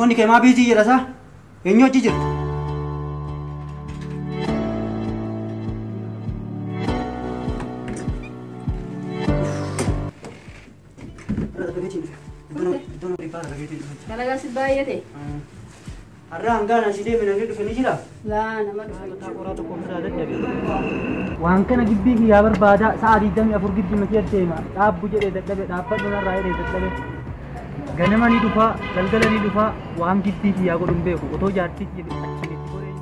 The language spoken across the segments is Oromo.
Telefoonni kee maa biizii jedha isaa? Eenyu hojii jirta? Dalagaa si baay'ate. Har'a hangaan asii deeme namni dhufe ni jiraa? Laa nama dhufe. Waan kana gibbii kiyyaa barbaada sa'a 24 gibbii makii deema dhaabbu jedhee dadhabe dhaabbadhu narraa jedhee dadhabe. Ganama ni dhufaa galgala ni dhufaa waan gibbii kiyyaa godhu hin beeku otoo jaartii jedhe achiin itti godhee.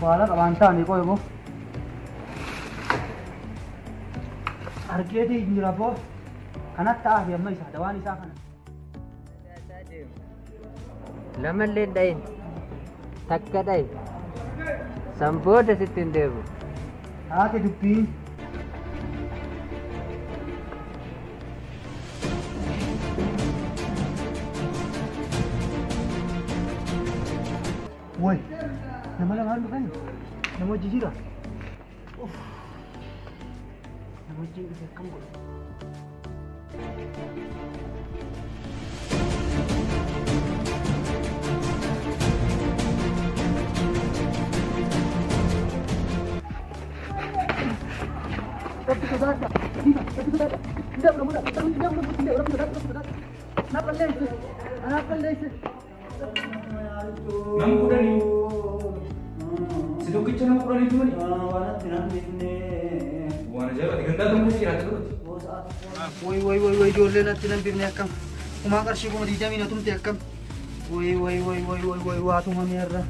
Baala qabaan taane qoy boo. Argeetii hin jira boo. Kanatti ta'aa fi amma isaa dawaan isaa kana. Lamallee hin dhayin. Takka dhayi. San booda sitti hin deebi'u. Haati dubbiin. Way nama lamaan dhufan nama hojii jira. Nama hojii dhufe akkam godhu. Rabbi sodaadha. Rabbi sodaadha. Rabbi sodaadha. Na balleesse. Na balleesse. Nama kudhanii. Si tokkicha nama kudhanii tumani? Waan ajaa'ibaati. Gandaa kam keessa jiraata duruti? Way way way way ijoollee natti nan bifne akkam. Kumaa qarshii 20,000 na tumte akkam. Way way way way way way waa tumame irra.